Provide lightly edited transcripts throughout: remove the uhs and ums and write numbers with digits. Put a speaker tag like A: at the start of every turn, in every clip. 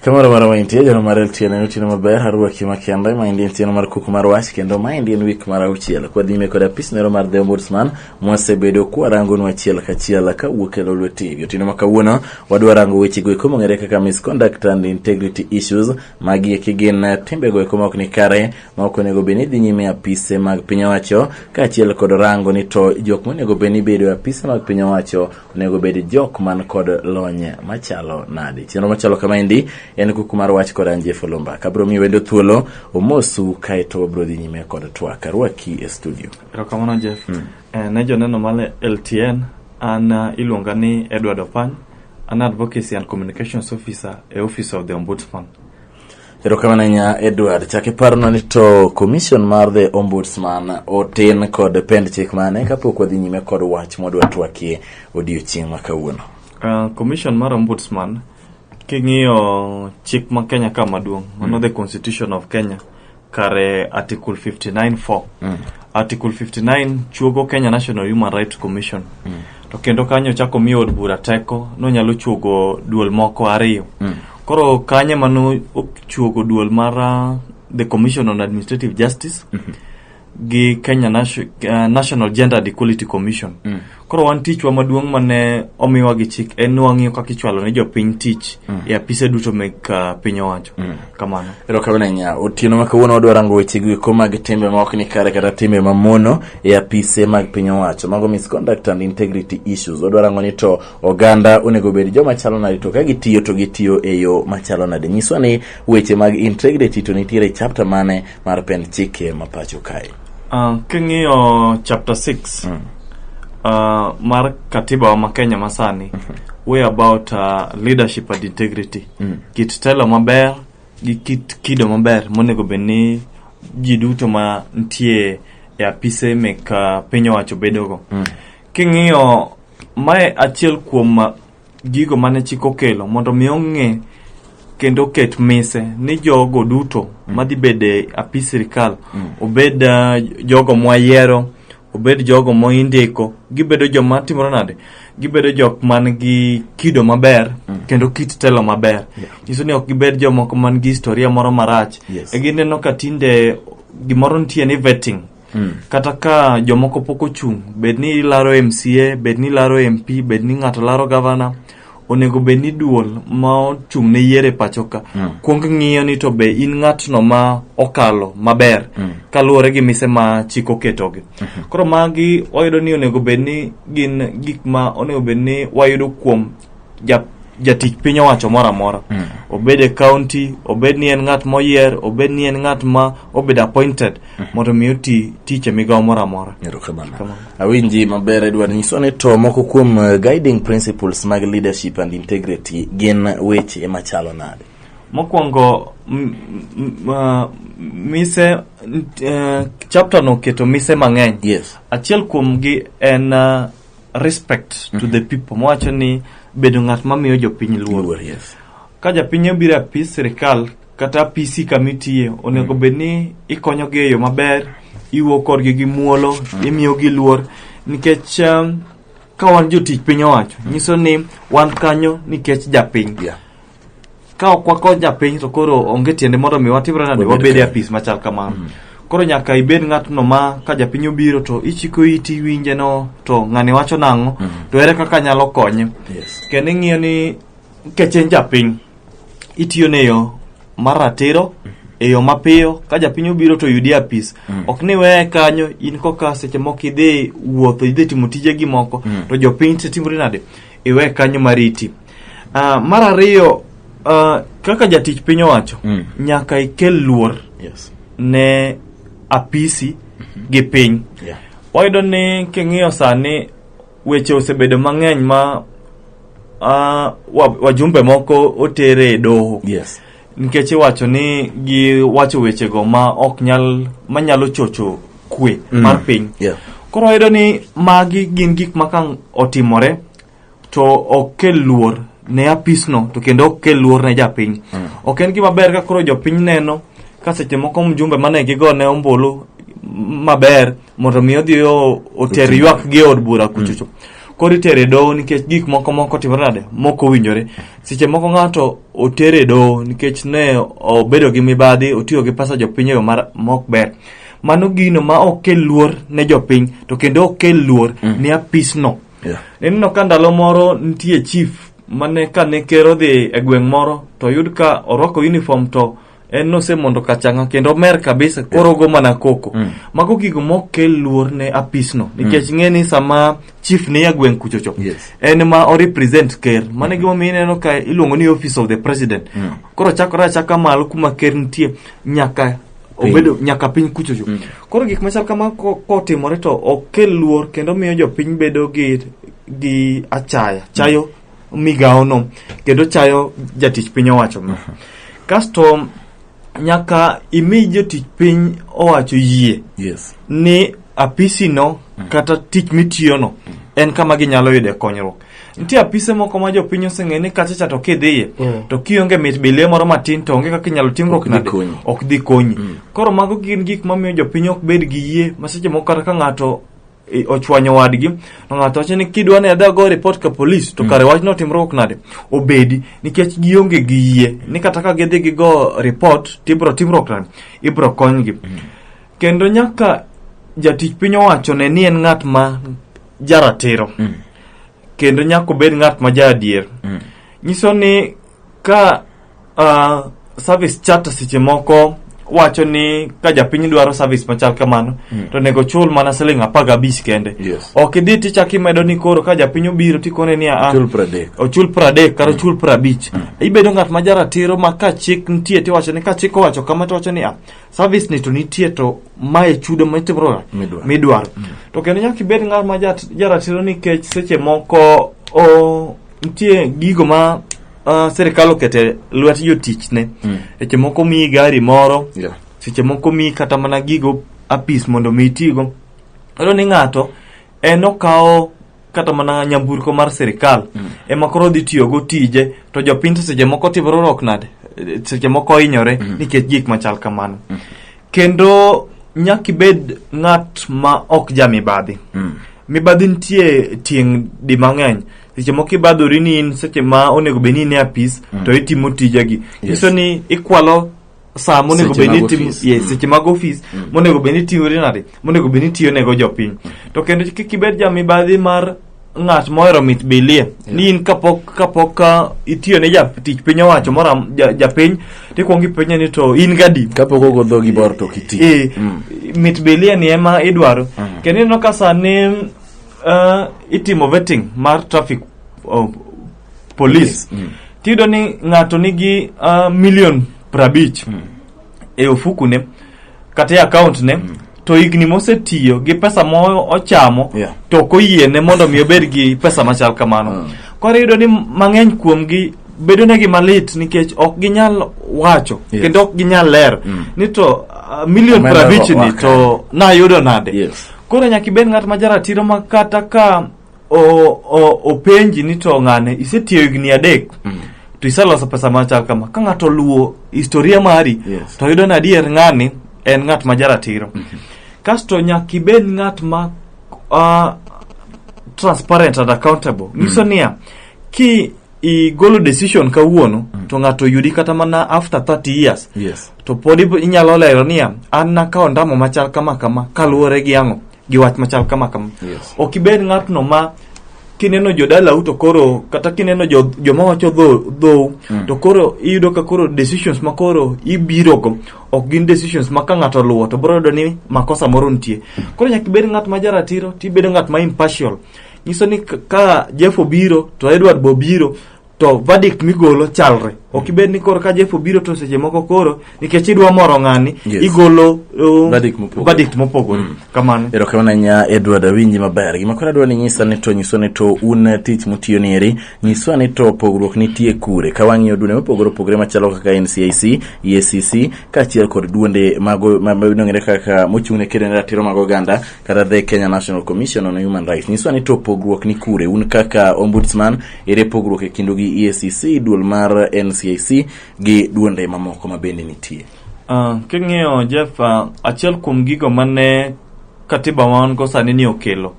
A: Kamoro amora ma intie, jano mar LTN en otieno maber, arwaki makende, maendi en otieno mar kuku mar wach, kendo maendi en wik mar auchiel. Kwadhi nyime kod apis nero mar The Ombudsman, mwasebedo kwarangonwa achiel kachiel kawuok e Lolwe TV. Otieno ma kawuono, wadwa rango weche go eko mong'ere kaka misconduct and integrity issues. Magi eki gin timbego eko ma ok ni kare, ma ok onego bed ni dhi nyime e apise mag piny owacho, kaachiel kod rango ni to jok monego bed ni bedo e apise mag piny owacho onego bed jok man kod lony machalo nade. Chenro machalo kamaendi en kuku mar wach kod an Jeff Olumba. Kabro miyo wendo thuolo omosu kaeto wabro dhi nyime kod twak. Arwaki e studio.
B: Erokamano Jeff. Ne joneno mar LTN, an iluonga ni Edward Opany, an Advocacy and Communications Officer e Office of the Ombudsman.
A: Erokamano ahinya Edward. Chak iparona ni to commission mar the Ombudsman otin kod pend chik mane kapok wadhi nyime kod wach mwadwa twakie odiochieng' ma kawuono.
B: Commission mar Ombudsman king'iyo chik ma Kenya ka maduong' mano the Constitution of Kenya kare Article 59.4 Article 59 chuogo Kenya National Human Rights Commission to kendo kanyo chako miyo od bura teko nonyalo chuogo duol moko ariyo koro kanyo mano ochuogo duol mar the Commission on Administrative Justice gi Kenya National Gender and Equality Commission. Koro wan tichwa maduong' mane omiwa gi chik en ni wang'iyo kaka ichwalo ne jopiny tich e apise duto mek piny owacho. Kamano.
A: Erokamano ahinya. Otieno ma kawuono wadwa rango weche go eko mag timbe ma ok ni kare kata timbe mamono e apise mag piny owacho. Mago misconduct and integrity issues. Wadwa rango ni to oganda onego bed joma chalo nade to ka gitiyo to gitiyo e yo machalo nade. Nyiswa ni weche mag integrity to nitiere e chapter mane mar pend chike ma pacho kae.
B: King'iyo chapter 6 mar katiba wa ma Kenya masani we about leadership and integrity kit telo maber gi kit kido maber monego bed ni ji duto ma nitie e apise mek piny owacho bedogo. King'iyo mae achiel kuom gigo mane chik okelo mondo mi ong'e kendo oket mise ni jogo duto madhi bedo e apis sirikal obed jogo mwayiero obed jogo moindiko gibedo joma timore nade gibedo jok man gi kido maber kendo kit telo maber nyiso ni ok gibed jomoko man gi historia moro marach e gineno ka tinde gimoro nitie ni vetting kata ka jomoko pok ochung' bed ni ilaro MCA bed ni ilaro MP bed ni ng'ato laro gavana onego bed ni duol ma ochung' ne yiero e pacho ka kuong ng'iyo ni to be in ng'atno ma okalo maber kaluwore gi mise ma chik oketogi koro magi wayudo ni onego bed ni gin gik ma onego bed ni wayudo kuom jatich piny owacho moro amora obed e county obed ni en ng'at moyier obed ni en ng'at ma obedo appointed mondo mi oti tich e migawo moro amora
A: Erokamano. Awinji maber Edward, nyiswa ni to moko kuom guiding principles mag leadership and integrity gin weche machalo nade?
B: Mokwongo mise chapter no oketo mise mang'eny achiel kuomgi en respect to the people mowacho ni bedo ng'at mamiyo jopiny luor
A: Luor, yes.
B: ka japiny obiro e apis sirikal kata apisi kamitiye onego bed ni ikonyogi e yo maber iwuo kodgi gi muolo imiyogi luor nikech ka wan jotich piny owacho nyiso ni wan kanyo nikech japiny ka ok wakony japiny to koro onge tiende mondo mi watimre nade
A: Wabed
B: wabed e
A: kare.
B: apis machal kamano koro nyaka ibed ng'atno ma ka japiny obiro to ichiko iti iwinje no to ng'ani wacho nang'o to ere kaka nyalo konye kendo ing'iyo ni nikech en japiny itiyo ne yo mar ratiro e yo mapiyo ka japiny obiro to yudi e apis ok ni weye kanyo in koka seche moko idhi wuotho idhi timo tijegi moko to jopiny to timori nade iwe kanyo mariti mar ariyo kaka jatich piny owacho nyaka ikel luor ne apisi gi piny wayudo ni king'iyo sani weche osebedo mang'eny ma wajumbe moko otere e doho nikech iwacho ni giwacho wechego ma ok nyal manyalo chocho kwe mar piny koro wayudo ni magi gin gik ma ka otimore to ok kel luor ne apisno to kendo ok kel luor ne japiny ok en gima ber ka koro jopiny neno ka seche moko mjumbe mane gigone ombulu maber mondo mi odhi oter ywak gi e od bura kuchocho. Koro itere e doho nikech gik moko moko otimore nade mok owinjore. Seche moko ng'ato otere e doho nikech ne obedo gi mibadhi, otiyo gi pesa jopiny e yo mar mok ber. Mano gino ma ok kel luor ne jopiny to kendo ok kel luor ne apisno. Ineno ka ndalo moro nitie chief mane kane ker odhi e gweng' moro to oyud ka orwako uniform to en nosemondo kachanga kendo omer kabisa koro ogo mana koko. Mago gigo mok kel luor ne apisno nikech ng'e ni sama chief ni e gweng' kuchocho en ma o represent ker. Mano e gimomiyo ineno ka iluongo ni office of the president. Koro chakore achaka malo kuma ker nitie nyaka obedo nyaka piny kuchocho. Koro gik machal kama kotimore to ok kel luor kendo miyo jopiny bedo gi achaya, chayo migawono kendo chayo jatich piny owacho no. Kasto nyaka imi jotich piny owacho yie ni apisino kata tich mitiyono en kama ginyalo yude konyruok. Nitie apise moko ma jopiny oseng'eyo ni kacha cha to kidhiye to kionge mit bilie moro matin to onge kaka inyalo timruok
A: Ok dhi
B: nade
A: konyi.
B: ok dhi konyi. Koro mago gin gik mamiyo jopiny ok bed gi yie ma seche moko kata ka ng'ato ochwanyo wadgi to ng'ato wacho ni kidwa ni adhi ago report ka polis to kare wachno otimruok nade obedi nikech gionge gi yie ni kata ka gidhi gigo report tibro timruok nade ibro konygi. Kendo nyaka jatich piny owacho ne ni en ng'at ma jaratiro kendo nyaka obed ng'at ma jaadier. Nyiso ni ka service charter seche moko wacho ni ka japiny dwaro service machal kamano to onego chul mana siling 15 kende. Ok idhi tichako imedo ni koro ka japiny obiro tikone ni a
A: Chul 30.
B: Ochul 30 kata ochul 50. Ibedo ng'at ma jaratiro ma ka chik nitie tiwacho ni ka chik owacho kama tiwacho ni a service ni to nitie to mae chudo mitimro
A: Midwaro.
B: midwaro. To kendo nyaka ibed ng'at ma jaratiro nikech seche moko nitie gigo ma sirikal okete lwet jotichne. Seche moko miyi gari moro, seche moko miyi kata mana gigo apis mondo mi itigo. Iyudo ni ng'ato en okawo kata mana nyamburko mar sirikal ema koro odhi tiyogo tije to jopiny to seche moko timruok nade seche moko hinyore nikech gik machal kamano. Kendo nyaka ibed ng'at ma ok ja mibadhi. Mibadhi nitie tieng' di mang'eny. Seche moko ibadhori ni in seche ma onego bed ni in e apis to itimo tijegi. Nyiso ni ikwalo saa monego
A: Seche
B: bed ni
A: mag
B: itimo
A: ofis.
B: yes, seche mag ofis monego bed ni itiyori nade monego bed ni itiyo nego jopiny. To kendo kik ibed ja mibadhi mar ng'at mohero mit bilie ni in kapok itiyo ne jatich piny owacho moro japiny tikuongo ipenje ni to in gadi
A: Kapok ogo dhogi bor to kiti.
B: Mit bilie ni ema idwaro. Kendo ineno ka sani itimo vetting mar traffic police. Tiyudo ni ng'ato nigi milion 50 e ofukune kata e account ne to higni mosetiyo gi pesa mo ochamo to ok oyiene mondo mi obed gi pesa machal kamano. Koro iyudo ni mang'eny kuomgi bedo negi malit nikech ok ginyal wacho kendo ok ginyal lero ni to milion
A: Omenda
B: 50 ni
A: oa
B: to nayudo nade. Koro nyaka ibed ng'at ma jaratiro ma kata ka openji ni to ng'ane isetiyo higni 3 to iseloso pesa machal kama, ka ng'ato oluwo historia mari to yudo ni adier ng'ani en ng'at ma jaratiro. Kasto nyaka ibed ng'at ma transparent and accountable. Nyiso niya, ki igolo decision kawuono to ng'ato oyudi kata mana after 30 years to pod inyalo lero niya an nakawo ndamo machal kama kama kaluwore gi ang'o gi wach machal kama kama. Ok ibed ng'atno ma kineno jodalau to koro kata kineno joma wacho dhou to koro iyudo ka koro decisions ma koro ibirogo ok gin decisions ma ka ng'ato oluwo to biro yudo ni makosa moro nitie. Koro nyaka ibed ng'at ma jaratiro tibedo ng'at ma impartial. Nyiso ni ka Jeff obiro to Edward bo obiro to verdict migolo chalre. Ok ibed ni koro ka Jeff obiro to seche moko koro nikech idwa moro ng'ani igolo
A: Verdict mopogore.
B: verdict mopogore. Kamano.
A: Erokamano ahinya Edward, awinji maber. Gima koro adwa ni nyisa ni to nyiswa ni to un tich mutiyo ni eri, nyiswa ni to pogruok nitie kure ka wang'iyo duonde mopogore opogore machalo kaka NCIC, EACC kaachiel kod duonde mago ma ong'ere kaka mochung' ne kedo ne ratiro mag oganda kata the Kenya National Commission on Human Rights. Nyiswa ni to pogruok ni kure un kaka ombudsman, ere pogruok e kindu gi EACC, duol mar NCIC gi duonde mamoko ma bende nitie?
B: King'iyo Jeff, achiel kuom gigo mane katiba ma wan go sani ni okelo.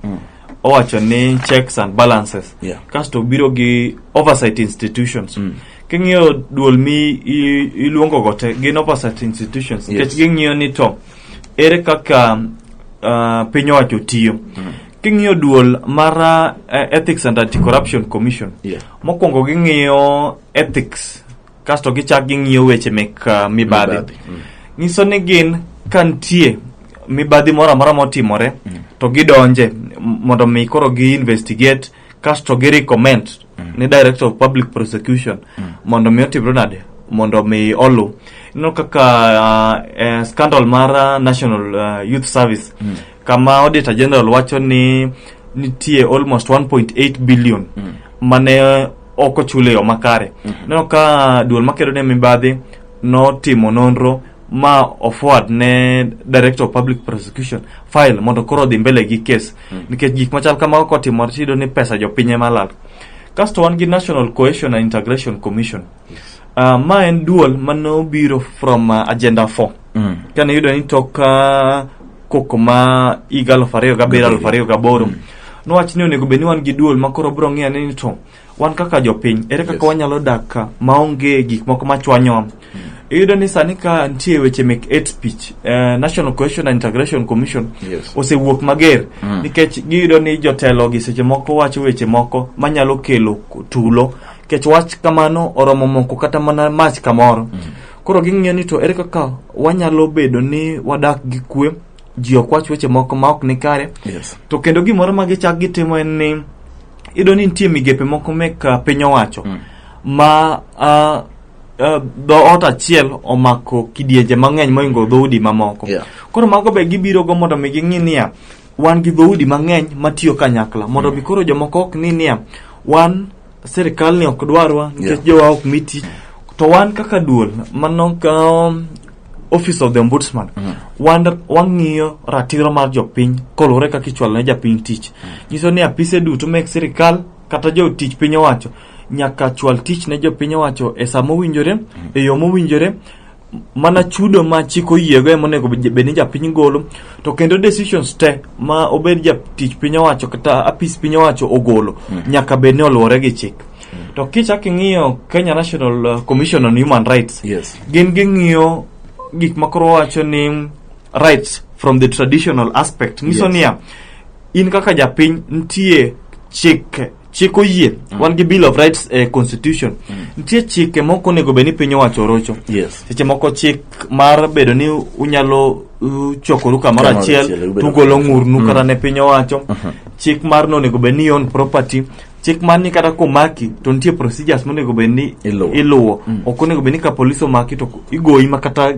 B: owacho ni checks and balances. Kasto biro gi oversight institutions. King'iyo duol mi iluongo go te gin oversight institutions nikech ging'iyo ni to ere kaka piny owacho tiyo. King'iyo duol mar Ethics and Anti-Corruption Commission, mokwongo ging'iyo ethics, kasto gichak ging'iyo weche mek mibadhi.
A: Mibadhi.
B: Nyiso ni gin ka nitie mibadhi moro amora motimore to gidonje mondo mi koro gi investigate, kasto gi recommend ni Director of Public Prosecution mondo mi otimre nade, mondo mi olu. Ineno kaka scandal mar National Youth Service, kama Auditor General wacho ni nitie almost 1.8 billion mane ok ochul e yo makare. Ineno ka duol makedo ne mibadhi notimo nonro ma o-forward ne Director of Public Prosecution file mondo koro odhi mbele gi case, nikech gik machal kamago kotimore tiyudo ni pesa jopiny ema lal. Kasto wan gi National Cohesion and Integration Commission. Ma en duol manobiro from Agenda 4 kane iyudo ni tok koko ma higa 2007, 2008, nowach ni onego bed ni wan gi duol ma koro biro ng'iyo ni to wan kaka jopiny ere kaka wanyalo dak ka maonge gik moko machwanyowa. Iyudo ni sani ka nitie weche mek hate speech, National Cohesion and Integration Commission osewuok mager nikech giyudo ni jotelo gi seche moko wacho weche moko manyalo kelo tulo, nikech wach kamano oromo moko kata mana mach kamoro. Koro ging'iyo ni to ere kaka wanyalo bedo ni wadak gi kwe, ji ok wach weche moko ma ok ni kare. To kendo gimoro ma gichak gitimo en ni iyudo ni nitie migepe moko mek piny owacho ma dhoot achiel omako kidienje mang'eny moingo dhoudi mamoko. Koro mago be gibiro go mondo mi ging'i niya wan gi dhoudi mang'eny matiyo kanyakla, mondo mi koro jomoko ok ni niya wan sirikal ni ok dwarwa nikech jowa ok mi tich. To wan kaka duol mano ka Office of the Ombudsman, wan wang'iyo ratiro mar jopiny koluwore kaka ichwalo ne japiny tich. Nyiso ni apise duto mek sirikal kata jotich piny owacho nyaka chwal tich ne jopiny owacho e saa mowinjore, e yo mowinjore, mana chudo ma chik oyiego ema onego bed ni japiny golo, to kendo decisions te ma obed jatich piny owacho kata apis piny owacho ogolo nyaka bed ni oluwore gi chik. To kichak ing'iyo Kenya National Commission on Human Rights, gin ging'iyo gik ma koro wacho ni rights from the traditional aspect. Nyiso niya in kaka japiny nitie chik, chik oyie, wan gi Bill of Rights e constitution, nitie chike mok onego bed ni piny owacho orocho. Seche moko chik mar bedo ni unyalo chokoru kamoro
A: Kamoro
B: achiel
A: achiel, ubedo
B: tugolo ng'urnu kata ne piny owacho, chik mar nonego bed ni own property, chik mar ni kata komaki to nitie procedures monego bed ni
A: Iluwo.
B: Iluwo. Ok onego bed ni ka polis omaki to igoyi ma kata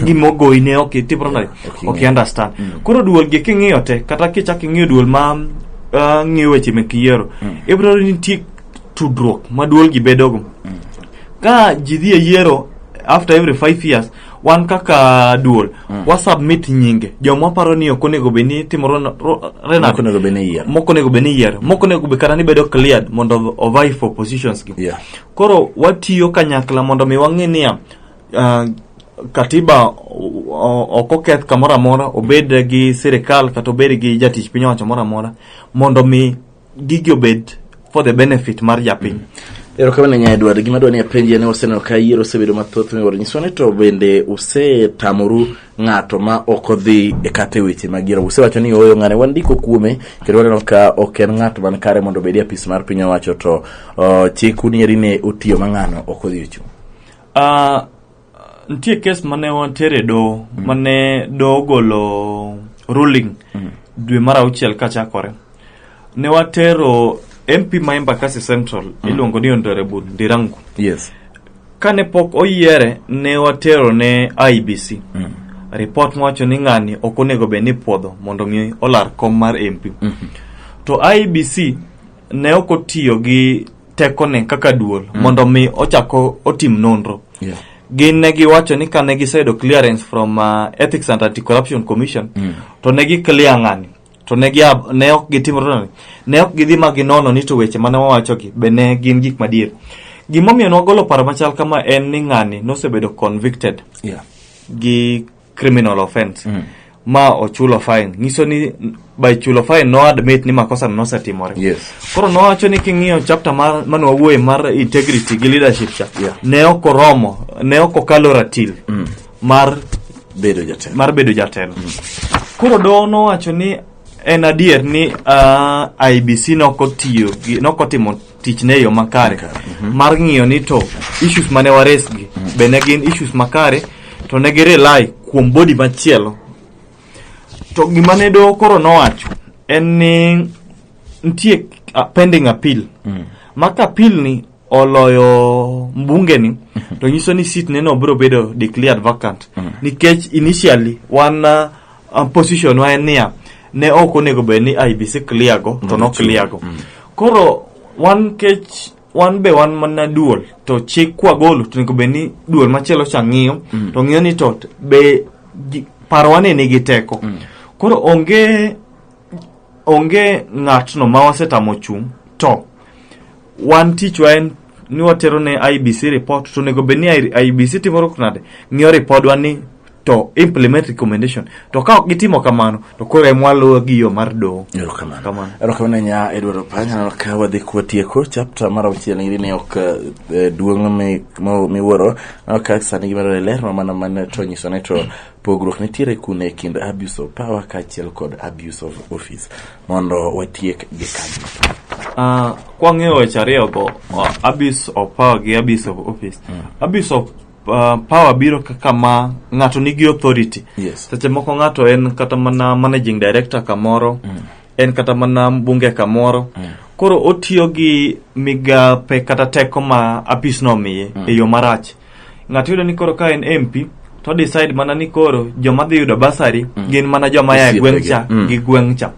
B: gimogoyi ne ok itimro nade,
A: Ok
B: ok
A: ing'eyo.
B: understand. Koro duol gi king'iyo te, kata kichak ing'iyo duol ma ng'iyo weche mek yiero, ibiro yudo ni nitie tudruok ma duol gi bedogo ka ji dhi e yiero after every 5 years. Wan kaka duol wa submit nyinge joma waparo ni ok onego bed ni timore renade.
A: Mok onego bed ni iyiero.
B: Mok onego bed ni iyiero, mok onego bed kata ni bedo cleared mondo ovie for positions gi. Koro watiyo kanyakla mondo mi wang'e niya katiba ok oketh kamoro amora, obed gi sirikal kata obed gi jatich piny owacho moro amora, mondo mi gigi obed for the benefit mar japiny.
A: Erokamano nya Edward. Gima dwa ni apenji ni waseneno ka yiero osebedo mathoth miwuoro. Nyiswa ni to bende usetamoru ng'ato ma ok odhi e kata e weche mag yiero. Usewacho ni ooyo ng'ane wandiko kuome kendo waneno ka ok en ng'at man kare mondo obed e apis mar piny owacho, to chiku nieri ne otiyo ma ng'ano ok odhi ochung'.
B: Nitie kes mane watere e doho, mane doho ogolo ruling dwe mar auchiel kachakore. Ne watero MP ma Embakasi Central iluongo ni Honorable Ndirangu. Kane pok oyiere, ne watero ne IEBC report mawacho ni ng'ani ok onego bed ni puodho mondo mi olar kom mar MP. To IEBC ne ok otiyo gi tekone kaka duol mondo mi ochako otim nonro. Gin ne giwacho ni kane giseyudo clearance from Ethics and Anti-Corruption Commission, to ne gi clear ng'ani, to ne gi ne ok gitimo nade, ne ok gidhi ma ginono ni to weche mane wawachogi be ne gin gik madier. Gimomiyo ne wagolo paro machal kama en ni ng'ani nosebedo convicted gi criminal offense. Ma ochulo fine nyiso ni by chulo fine no admit ni makosa no nosetimore. Koro nowacho ni king'iyo chapter mar mane wawuoye mar integrity gi leadership cha, ne ok oromo, ne ok okalo ratil mar
A: bedo jatelo.
B: Mar bedo jatelo. Koro doho nowacho ni en adier ni IEBC nokotiyo gi nokotimo tichne e yo makare mar ng'iyo ni to issues mane wares gi be ne gin issues makare, to ne gi rely kuom body machielo. To gima ne doho koro nowacho en ni nitie pending appeal ma ka appeal ni oloyo mbunge ni, to nyiso ni seat ne no biro bedo declared vacant, nikech initially wan position wa en niya, ne ok onego bed ni IEBC clear go, to no clear go. Koro wan kech wan be wan mana duol, to chik kwagolo to onego bed ni duol machielo cha ng'iyo, to ng'iyo ni to be parowa ni nigi teko. Koro onge ng'atno ma wasetamo chung', to wan tichwa en ni watero ne IEBC report, to onego bed ni IEBC timo nade, ng'iyo ripodwa ni to implement recommendation. To ka ok gitimo kamano, to koro ema waluwo gi yo mar doho.
A: Erokamano.
B: Kamano.
A: Erokamano nya Edward Opanya. Aneno ka wadhi kwatieko chapter mar 6 iri ne ok duong' miwuoro. Aneno ka sani gima dwarore ler ma mana mane to nyiso ni to pogruok nitiere kune e kind abuse of power kaachiel kod abuse of office, mondo watiek gi kanyo.
B: Kwang'iyo weche ariyogo, abuse of power gi abuse of office, abuse of power biro kaka ma ng'ato nigi authority. Seche moko ng'ato en kata mana managing director kamoro, en kata mana mbunge kamoro, koro otiyo gi migape kata teko ma apis no omiye e yo marach. Ng'ato yudo ni koro ka en MP to decide mana ni koro joma dhi yudo bursary gin mana joma ya e gweng' cha gi gweng' cha.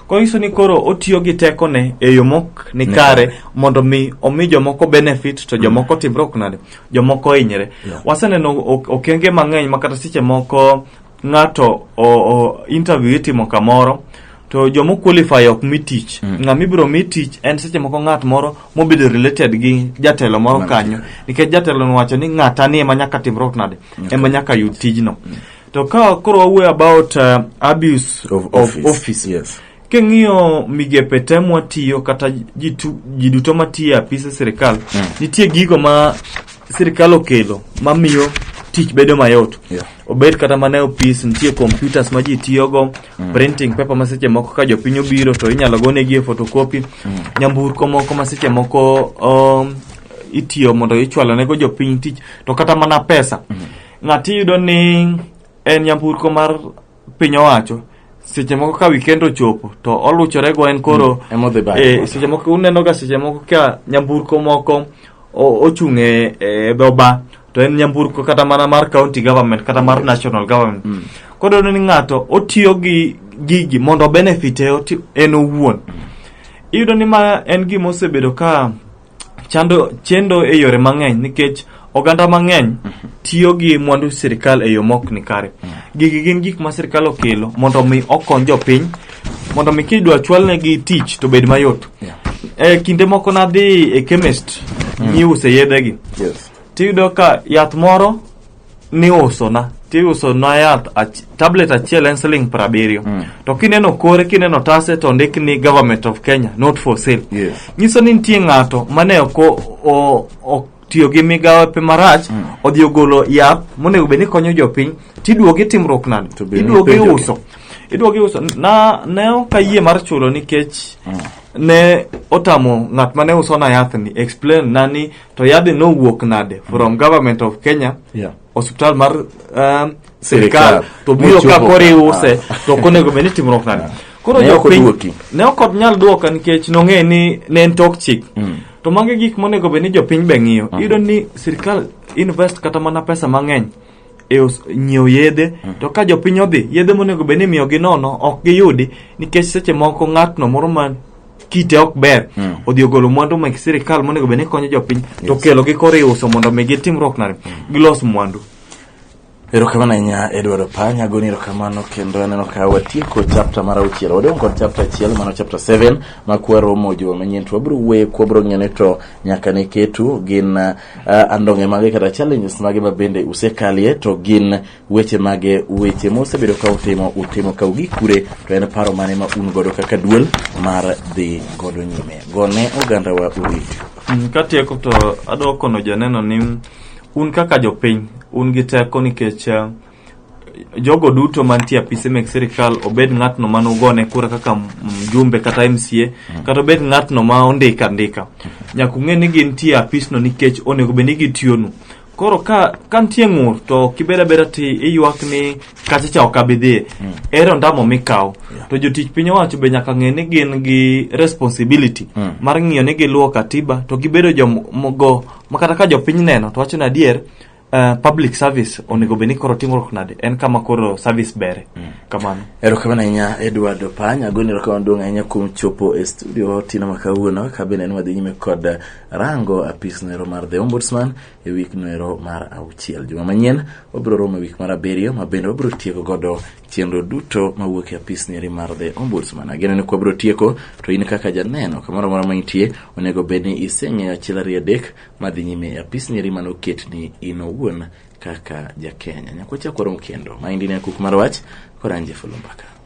B: Koro nyiso ni koro otiyo gi tekone e yo mok ni kare mondo mi omi jomoko benefit, to jomoko timruok nade, jomoko hinyre. Waseneno okenge mang'eny ma kata seche moko ng'ato o interview itimo kamoro, to jomo qualify ok mi tich. Ng'ama ibiro mi tich en seche moko ng'at moro mobedo related gi jatelo moro kanyo, nikech jatelo no wacho ni ng'ata ni ema nyaka timruok nade, ema nyaka yud tijno. To ka koro wawuoyo about abuse
A: of
B: of office, king'iyo migepe te mwatiyo kata ji duto matiyo e apise sirikal, nitie gigo ma sirikal okelo mamiyo tich bedo mayot. Obed kata mana e ofis, nitie computers ma ji tiyogo, printing paper ma seche moko ka jopiny obiro to inyalo gonegi e photocopy, nyamburko moko ma seche moko itiyo mondo ichwalo nego jopiny tich, to kata mana pesa. Ng'ati iyudo ni en nyamburko mar piny owacho, seche moko ka weekend ochopo to oluchore go en koro
A: Ema odhi bayo.
B: Seche moko uneno ga seche moko ka nyamburko moko ochung' e dho bar, to en nyamburko kata mana mar county government kata mar national government. Koro iyudo ni ng'ato otiyo gi gigi mondo benefit e en owuon. Iyudo ni ma en gima osebedo ka chando chendo e yore mang'eny, nikech oganda mang'eny tiyo gi mwandu sirikal e yo mok ni kare. Gigi gin gik ma sirikal okelo mondo mi okony jopiny, mondo mi kidwa chwalnegi tich to bed mayot. E kinde moko nadhi e chemist miuse yedhegi, tiyudo ka yath moro niusona, tiusona yath tablet achiel en siling 70. To kineno kore, kineno tase, to ondik ni Government of Kenya, not for sale. Nyiso ni nitie ng'ato mane ok otiyo gi migawo marach, odhi ogolo yath monego bed ni konyo jopiny, tiduogi timruok nade?
A: To be
B: Iduogi
A: nipenjogi.
B: uso, iduogi uso na ne ok ayie mar chulo, nikech ne otamo ng'at mane uso na yath ni explain na ni to yadhni nowuok nade from Government of Kenya, osiptal mar
A: Sirikal.
B: sirikal, to biro ka
A: Mochopo
B: koro
A: ka.
B: iuse, to ok onego bed ni timruok nade. Koro
A: Ne ok
B: jopiny
A: oduoki.
B: ne ok nyal duoka, nikech nong'e ni ne en tok chik. To magi gik monego bed ni jopiny be ng'iyo. Iyudo ni sirikal invest kata mana pesa mang'eny e nyiewo yedhe, to ka jopiny odhi, yedhe monego bed ni imiyogi nono ok giyudi, nikech seche moko ng'atno moro ma kite ok ber odhi ogolo mwandu mag sirikal monego bed ni konyo jopiny, to kelo gi koro iuso mondo mi gitimruok nade, gilos mwandu.
A: Erokamano ahinya Edward Opany, agoni erokamano kendo aneno ka watieko chapter mar auchiel. Wadong' kod chapter achiel, mano chapter 7 ma kwaromo juma manyien to wabiro wuoye kwabiro ng'iyo ni to nyaka ne ketu gin andong'e mage kata challenges mage ma bende usekalie to gin weche mage weche mosebedo ka utimo utimo ka ugik kure to en paro mane ma un godo kaka duol mar dhi godo nyime. Gone oganda wa oriti.
B: Katieko to adwa kono janeno ni un kaka jopiny un gi teko nikech jogo duto mantie apise mek sirikal obed ng'atno manugone kura kaka mjumbe kata MCA kata obed ng'atno ma ondika andika nyaka ung'e ni gintie apisno nikech onego bed ni gitiyonu. Koro ka nitie ng'ur to ok ibed abeda ti iywak ni kacha cha ok abi dhiye ere ondamo mikawo. To jotich piny owacho be nyaka ng'e ni gin gi responsibility mar ng'iyo ni giluwo katiba to gibedo jogo ma kata ka jopiny neno to wacho ni adier public service onego bed ni koro timruok nade en kama koro service bere kamano.
A: Erokamano ahinya Edward Opany, agoni erokamano maduong' ahinya kuom chopo e studio otieno ma kawuono ka bende en wadhi nyime kod rango apis noero mar The Ombudsman e wik noero mar auchiel. Juma manyien wabiro romo e wik mar abiriyo ma bende wabiro tieko godo chenro duto mawuok e apis nieri mar The Ombudsman. Ageno ni kwabiro tieko to in kaka janeno kamoro amora ma intie onego bed ni iseng'eyo achiel ariyo adek madhi nyime e apis nieri manoketni in owuon kaka ja Kenya. Nyaka wachak warom kendo. Maendi ne Kuku mar Wach kod an Jeff Oloo Mbaka.